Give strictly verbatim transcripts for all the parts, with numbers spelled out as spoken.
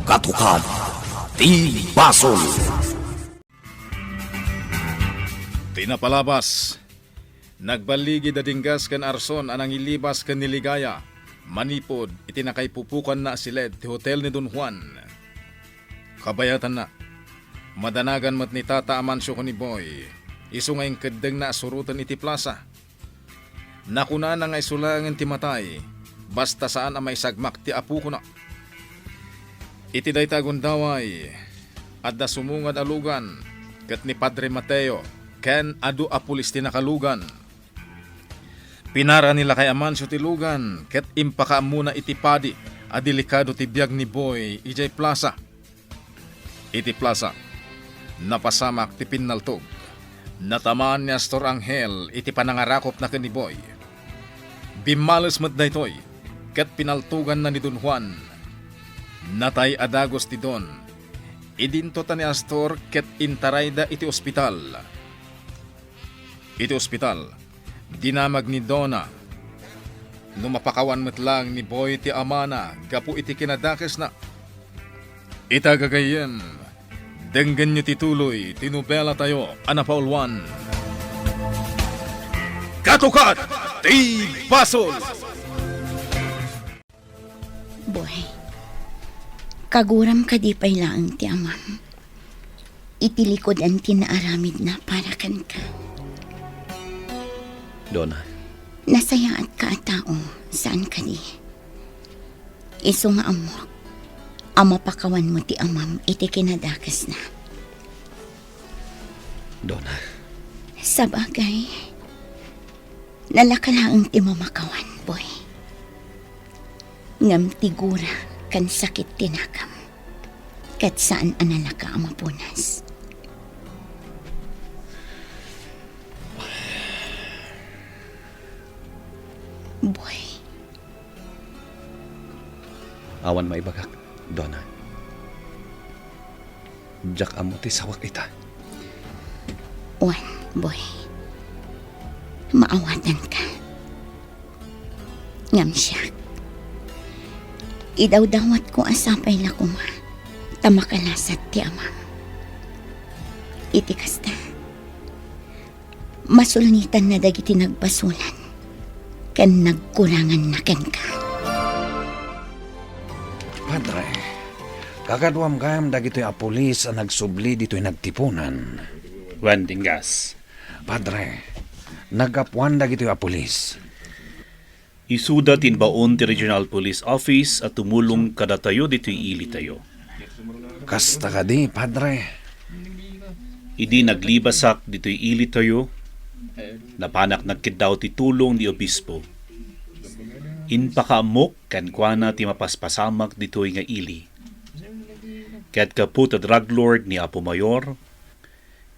Katukad ti basol. Ti napalabas, nagballigi da Dingas ken Arson a nangilibas ken ni Ligaya manipud iti nakaipupukanna a siled ti hotel ni Don Juan. Kabayatanna, madanagan met ni Tata Amancio ken ni Boy, isu nga inkeddengna a suroten iti plasa. Nakunana nga isu laengen ti matay, basta saan a maisagmak ti apokona. Iti dayta a gundaway, adda sumungad a lugan ket ni Padre Mateo ken adu a pulis ti nakalugan. Pinara ni Lakay Amancio ti lugan ket impakaammona iti padi a delikado ti biag ni Boy idiay plasa. Iti plasa, napasamak ti pinnaltog. Natamaan ni Astor Angel iti panangarakopna ken ni Boy. Bimmales met daytoy ket pinaltoganna ni Don Juan. Natay a dagus ti Don. Idinto ta ni Astor ket intarayda iti ospital. Iti ospital, dinamag ni Donna. No mapakawan met laeng ni Boy ti amana gapu iti kinadakesna. Ita gagayyem, denggenyo ti tuloy ti nobelatayo a napauluan. Katukad ti Basol! Boy, kaguram kadi pay laeng ti amam iti likudan ti naaramidna para kenka? Donna. Nasayaatka a tao, saan kadi? Isu nga ammok a mapakawanmo ti amam iti kinadakesna. Donna. Sabagay, nalaka laeng ti mamakawan, Boy. Ngem ti gura ken sakit ti nakam, ket saan a nalaka a mapunas. Boy. Awan maibagak, Donna. Diak ammo ti sawak ita. Wen, Boy. Maawatanka. Ngem siak, idawdawatko a sapay la koma ta makalasat ti amam. Iti kasta, masulnitanna dagiti nagbasolan ken nagkuranganna kenka. Padre, kakaduam gayam dagitoy a pulis a nagsubli ditoy nagtipunan. Wen, Dingas. Padre, naggapuan dagitoy a pulis. Isuda ti imbaon ti Regional Police Office a tumulong kadatayo ditoy ilitayo. Kasta kadi, Padre? Idi naglibasak ditoy ilitayo, napanak nagkiddaw ti tulong ni Obispo. Impakaammok kenkuana ti mapaspasamak ditoy nga ili. Ket gapu ta drug lord ni Apo Mayor,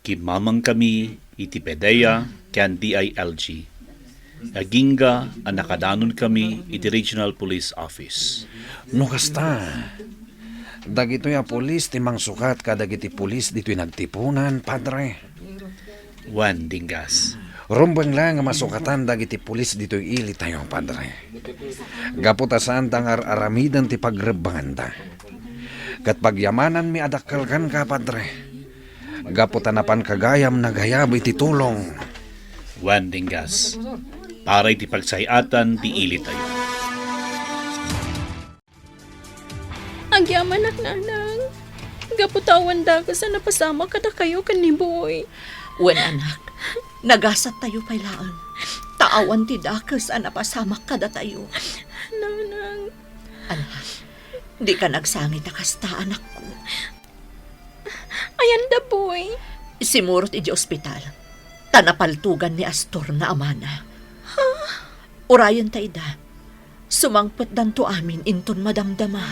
kimmamangkami iti PDEA ken D I L G. Agingga a nakadanonkami iti Regional Police Office. No kasta, dagitoy a pulis ti mangsukat kadagiti pulis ditoy nagtipunan, Padre. Wen, Dingas. Rumbeng la nga masukatan dagiti pulis ditoy ilitayo, Padre. Gapu ta saanda nga ar-aramiden ti pagrebbenganda. Ket pagyamananmi a dakkel kenka, Padre. Gapu ta napanka gayam nagayab iti tulong. Wen, Dingas, para iti pagsay-atan ti ilitayo. Agyamanak, Nanang. Gapu ta awan dakes a napasamak kadakayo ken ni Boy. Wen, anak, nagasattayo pay laeng. Ta awan ti dakes a napasamak kadatayo. Nanang. Anak, dika nagsangit a kasta, anakko. Ayan da, Boy? Simurot idiay ospital. Ta napaltogan ni Astor nga amana. Ha? Urayenta ida. Sumangpetdanto amin inton madamdama.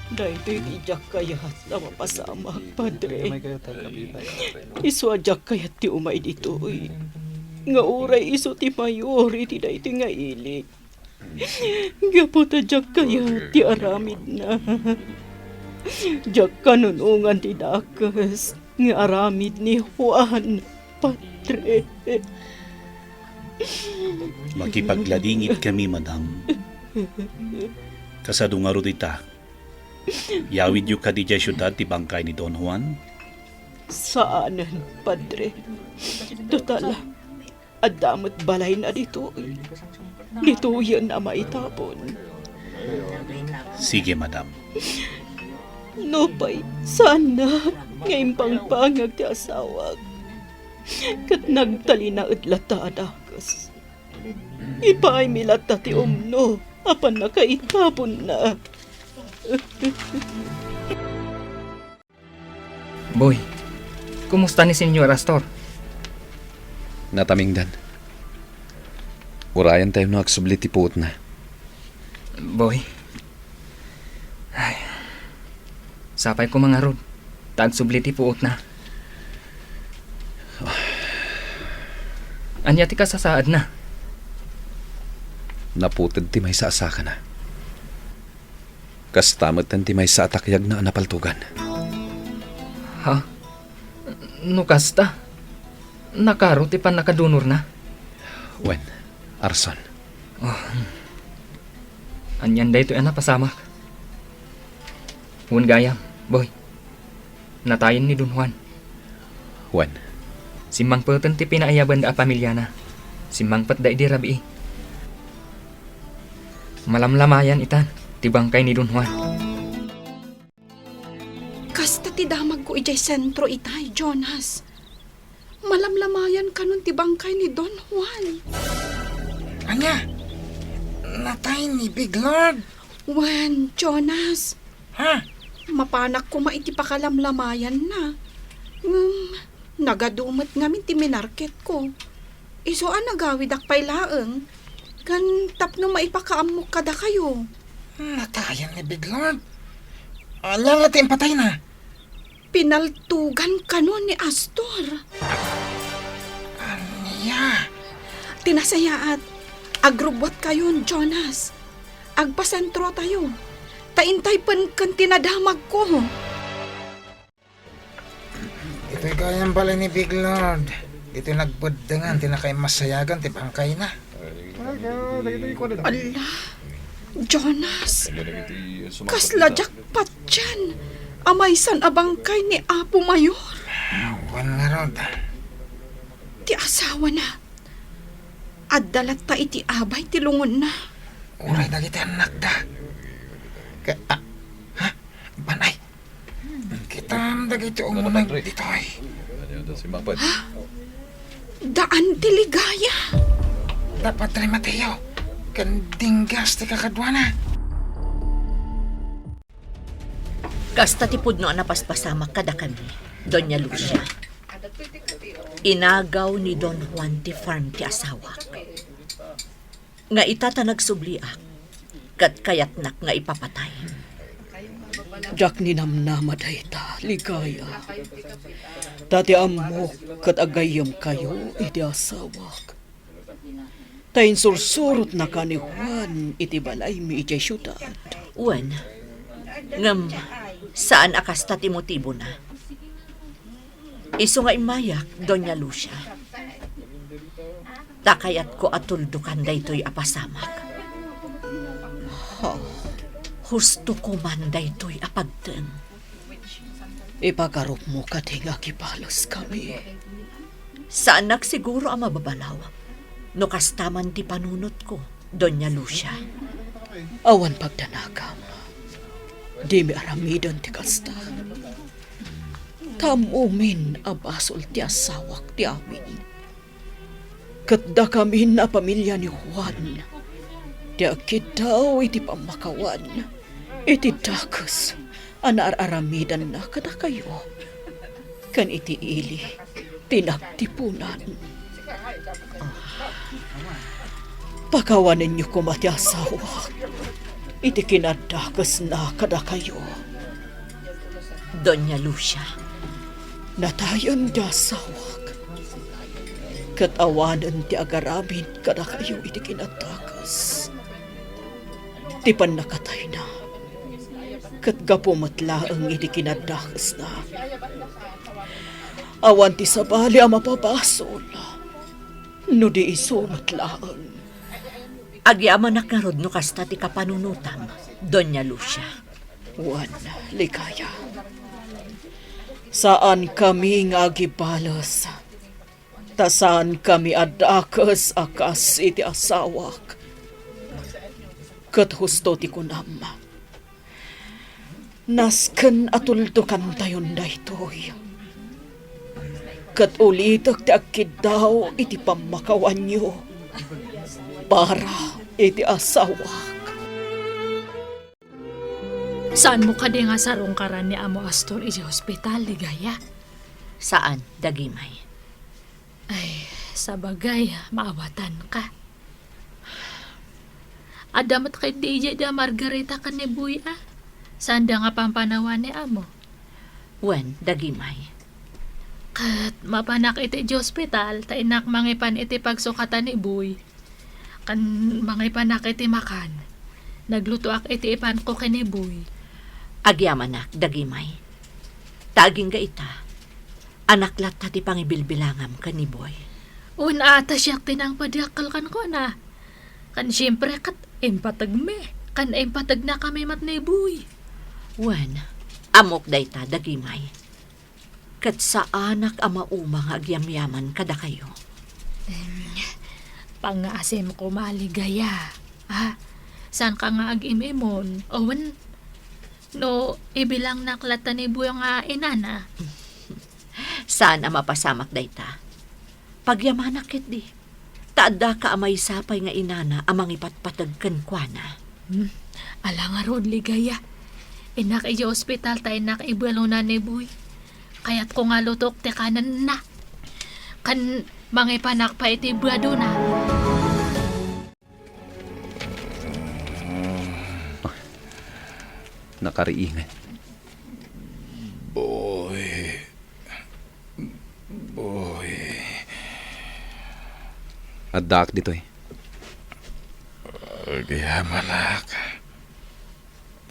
Daytoy ti diak kayat a mapasamak, Padre. Isu a diak kayat ti umay ditoy. Nga uray isu ti mayor iti daytoy nga ili. Gapu ta diak kayat ti aramidna. Diak kanunongan ti dakes nga aramid ni Juan, Padre. Makipagladingit kami, madam. Kasano ngarud ita? Yawidyo kadi idiay siudad ti bangkay ni Don Juan? Saanen, Padre. Total, adda met balayna ditoy. Ditoyen a maitapon. Sige, madam. Nupay saanna nga impangpangag ti asawak, ket nagtalinaed latta a dakes, ipaaymi latta ti umno a pannakaitaponna. Boy, kumusta ni Senyor Astor? Natamingdan. Urayan tayo no agsubli ti puotna. Boy. Ay. Sapay ko mangarud, ta agsubli ti puotna. Ania ti kasasaadna? Naputed ti maysa a sakana. Kasta met ti maysa a takyagna a napaltogan. Ha? No kasta, nakaro ti pannakadonorna? Wen, Arson. Oh. Anian daytoy a napasamak? Wen gayam, boy. Natayen ni Don Juan. Wen. Simmangpeten ti pinaayabanda a pamiliana. Simmangpetda idi rabii. Malamlamayan itan ti bangkay ni Don Juan. Kasta ti damagko idiay sentro itay, Jonas. Malamlamayan kanon ti bangkay ni Don Juan. Ania? Natay ni Big Lord? Wen, Jonas. Ha? Mapanak koma iti pakalamlamayanna. Ngem, nagadu met ngamin ti minarketko. Isu a nagawidak pay laeng, ken tapno maipakaammok kadakayo. Natayen ni Big Lord. Ania nga ti impatayna? Pinaltogan kano ni Astor. Ania? Ti nasayaat, agrubbuatkayon, Jonas. Agpasentrotayo. Ta intay pen ken ti nadamagko. Ditoy gayam balay ni Big Lord. Ditoy nagbeddengan ti nakaimasayagan ti bangkayna. Ala, Jonas, kasla diak patien a maysan a bangkay ni Apo Mayor. Wen ngarud. Ti asawana, adda latta iti abay ti lungonna. Uray dagiti annakda. Ka, ah, ha? Banay. Kitam dagiti umuneg ditoy. Ha? Daan ti ligaya. Da Padre Mateo ken Dinggas ti kakaduana. Kasta ti pudno a napaspasamak kadakami, Doña Lucia. Inagaw ni Don Juan ti farm ti asawak. Nga ita ta nagsubliak, ket kayatnak nga ipapatay. Diak ninamnama dayta, Ligaya. Ta ti ammok ket agayyemkayo iti asawak. Ta insursurotnaka ni Juan iti balaymi idiay siudad. Wen, ngem saan a kasta ti motibona. Isu nga immayak, Doña Lucia. Ta kayatko a tuldokan daytoy a pasamak. Ha? Husto koman daytoy a pagteng. Ipagarupmo kadi nga akibaleskami. Saannak siguro a mababalaw no kasta man ti panunotko, Doña Lucia. Awan pagdanagam. Dimi aramiden ti kasta. Ta ammomin a basol ti asawak ti amin. Ket dakamin a pamilia ni Juan ti agkiddaw iti pammakawan iti dakes a naar-aramidanna kadakayo, ken iti ili ti nagtipunan. Pakawanenyo koma ti asawak iti kinadakesna kadakayo. Doña Lucia. Natayen ti asawak, ket awanen ti agaramid kadakayo iti kinadakes. Ti pannakatayna, ket gapu met laeng iti kinadakesna. Awan ti sabali a mapabasol, no di isu met laeng. Agyamanak ngarud no kasta ti kapanunotam, Doña Lucia. Wen, Ligaya. Saankami nga agibales. Ta saankami a dakes a kas iti asawak. Ket husto ti kunam. Nasken a tuldukantayon daytoy. Ket ulitek ti agkiddaw iti pammakawanyo para iti asawak. Saanmo kadi nga sarungkaran ni Amo Astor idiay ospital, Ligaya? Saan, Dagimay. Ay, sabagay, maawatanka. Adda met ketdi idiay da Margarita ken ni Boy a. Saanda nga pampanawan ni Amo. Wen, Dagimay. Ket mapanak iti ospital, ta innak mangipan iti pagsukatan ni Boy. Ken mangipanak iti makan. Naglutoak iti ipanko ken ni Boy. Agyamanak, Dagimay. Ta agingga ita, anak latta ti pangibilbilangam ken ni Boy. Wen a, ta siak ti nangpadakkel kenkuana. Ken siempre, ket impategmi. Ken impategnakami met ni Boy. Wen, ammok dayta, Dagimay. Ket saanak a mauma nga agyamyaman kadakayo. Em, pangngaasim koma, Ligaya. Ah, saanka nga agim-imon? Wen, no ibilangnak latta ni Boy nga inana? Saan a mapasamak dayta. Pagyamanak ketdi. Ta addaka a maysa pay nga inana a mangipatpateg kenkuana. Hmm, ala ngarud, Ligaya. Innak idiay ospital ta innak ibuelonan ni Boy. Kayatko nga lutok ti kanenna. Ken mangipanak pay iti buadona. Nakariingan. Boy. Boy. Addaak ditoy. Agyamanak.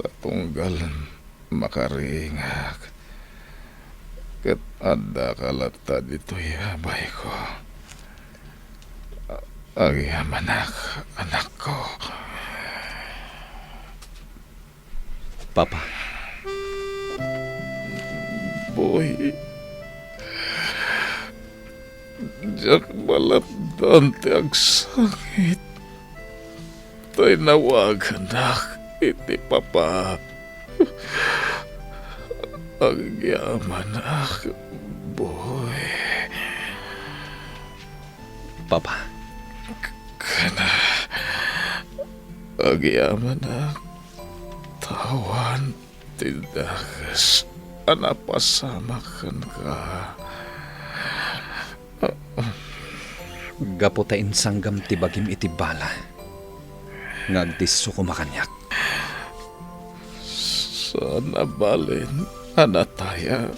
Ta tunggal makariingak. Ket addaka latta ditoy, abayko. Agyamanak, anakko. Papa. Boy, diak malattan ti agsangit. Ta inawaganak iti papa. Agyamanak, Boy. Papa. Kana, agyamanak, ta awan ti dakes a napasamak kenka. Gapu ta insanggam ti bagim iti bala nga agdisso koma kaniak. Saan a balin a nataya.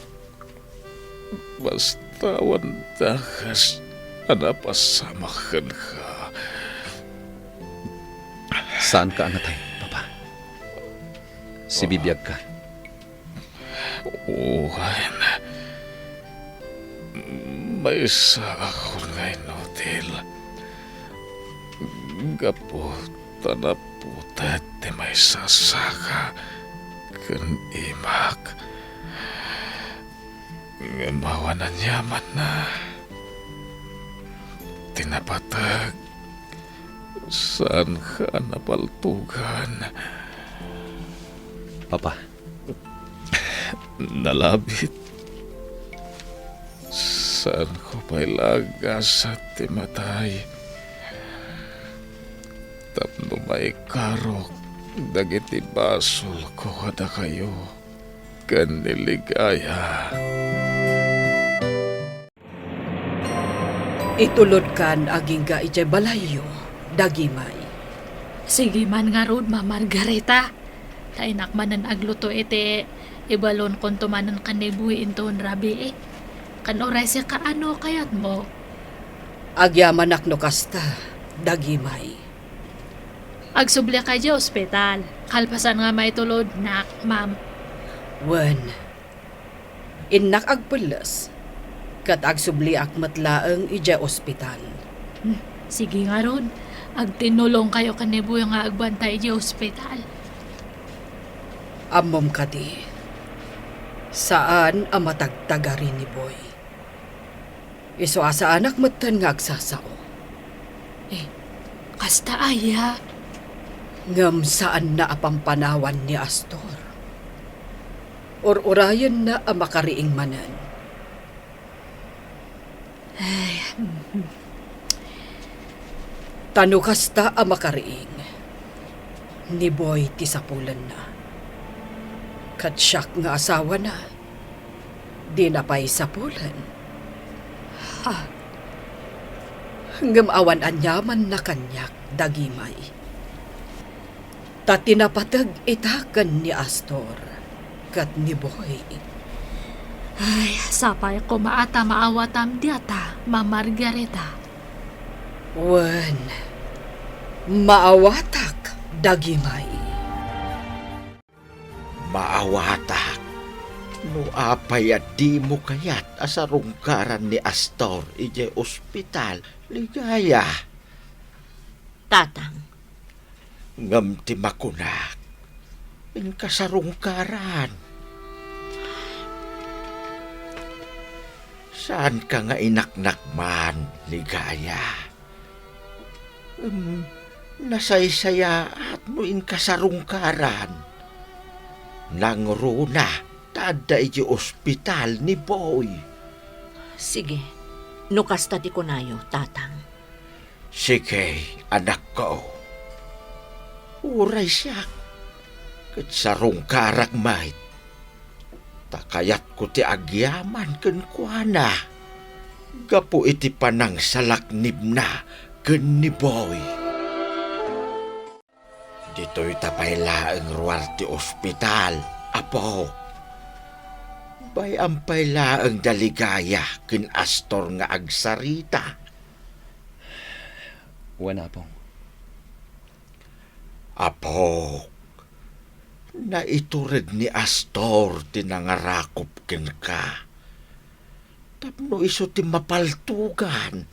Basta awan dakes a napasamak kenka. Saanka a natay, Papa. Sibibiagka. Wen, maysa a kun nga inutil. Gapu ta naputed ti maysa a saka ken imak. Ngem awan aniamanna. Ti napateg, saanka a napaltogan. Papa. Nalabit. Saanko pay la agasat ti matay. Tapno maikarok dagiti basolko kadakayo ken ni Ligaya. Itulodkan agingga idiay balayyo, Dagimay. Sige man ngarud, Ma'am Margarita. Ta innak manen agluto iti ibalonkonto manen ken ni Boy inton rabii. Ken uray sika, ano kayatmo? Agyamanak no kasta, Dagimay. Agsublika idiay ospital. Kalpasan nga maitulodnak, ma'am. Wen, innak agpelles, ket agsubliak met laeng idiay ospital. Hmm, sige ngarud. Agtinnulongkayo ken ni Boy nga agbantay idiay ospital. Ammom kadi, saan a matagtagari ni Boy. Isu a saanak metten nga agsasao. Eh, kasta aya? Ngem saanna a pampanawan ni Astor. Ur-urayenna a makariing manen. Ay, mhm. Ta no kasta a makariing, ni Boy ti sapulenna. Ket siak nga asawana, dina pay sapulen. Ha? Ngem awan aniamanna kaniak, Dagimay. Ta ti napateg ita ken ni Astor ket ni Boy. Ay, sapay koma a ta maawatam diata, Ma'am Margarita. Wen, maawatak, Dagimay. Maawatak, no apay a dimo kayat a sarungkaran ni Astor idiay ospital, Ligaya. Tatang. Ngem ti makunak, inka sarungkaran. Saanka nga inaknak man, Ligaya. Em, nasaysayaat no inka sarungkaran. Nangruna ta adda iti ospital ni Boy. Sige, no kasta ti kunayo, Tatang. Sige, anakko. Uray siak, ket sarungkarak met. Ta kayatko ti agyaman kenkuana gapu iti panangsalaknibna ken ni Boy. Ditoyta pay laeng ruar ti ospital, Apo. Bay-am pay laeng da Ligaya ken Astor nga agsarita. Wen, Apong. Apok, naitureg ni Astor ti nangarakop kenka. Tapno isu ti mapaltugan.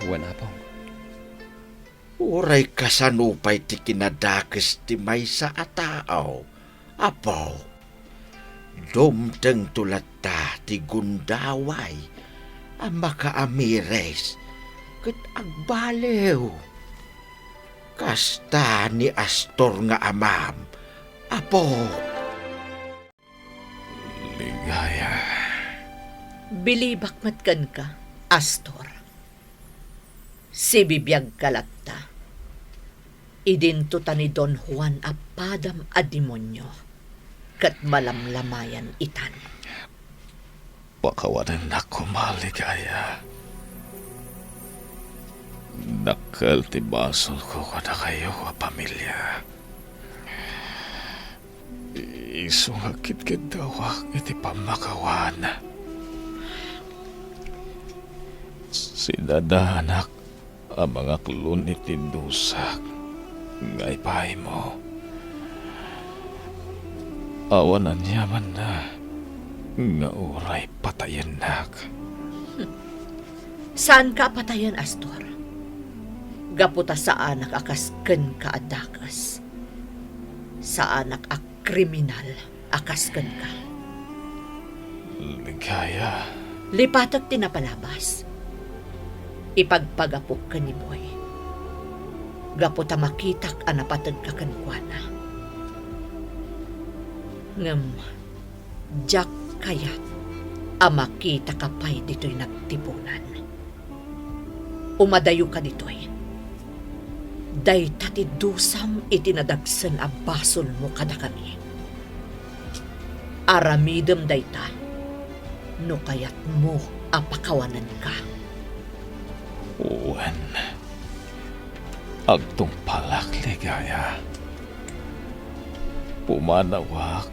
Wen, Apong. Uray kasano pay ti kinadakes ti maysa a tao, Apok. Dumtengto latta ti gundaway a makaamiris ket agbaliw. Kasta ni Astor nga amam, Apok. Ligaya. Bilibak met kenka, Astor. Sibibiagka latta. Idinto ta ni Don Juan a padam a demonio ket malamlamayan itan. Pakawanennak koma, Ligaya. Dakkel ti basolko kadakayo a pamilia. Isu nga agkidkiddawak iti pammakawan. Sidadanak a mangaklon iti dusak nga ibaaymo. Awan aniamanna nga uray patayennak. Saanka a patayen, Astor. Gapu ta saanak a kas kenka a dakes. Saanak a kriminal a kas kenka. Ligaya. Lipatek ti napalabas. Ipagpagapok ken ni Boy. Gapu ta makitak a napategka kenkuana. Ngem, diak kayat a makitaka pay ditoy nagtipunan. Umadayoka ditoy. Dayta ti dusam iti nadagsen a basolmo kadakami. Aramidem dayta no kayatmo a pakawanenka. Wen, agtungpalak, Ligaya. Pumanawak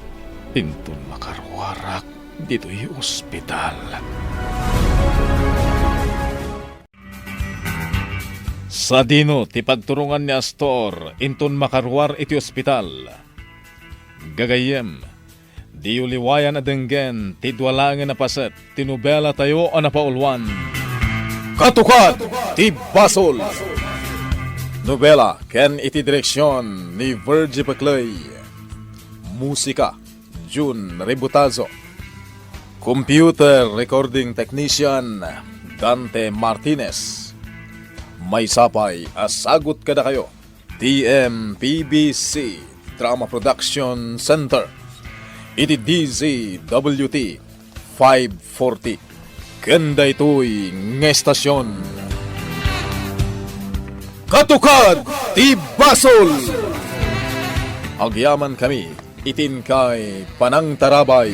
inton makaruarak ditoy ospital. Sadino ti pagturongan ni Astor inton makaruar iti ospital? Gagayyem, diyo liwayan a denggen ti dua laengen a paset ti nobelatayo a napauluan, Katukad ti Basol. Nobela ken iti direksion ni Virgie Pecley. Musika, Jun Ributazo. Computer recording technician, Dante Martinez. Maysa pay a sagut kadakayo ti M P B C Drama Production Center iti D Z W T five forty. Ken daytoy nga estasion, Katukad ti Basol. Agyamankami iti inkay panangtarabay.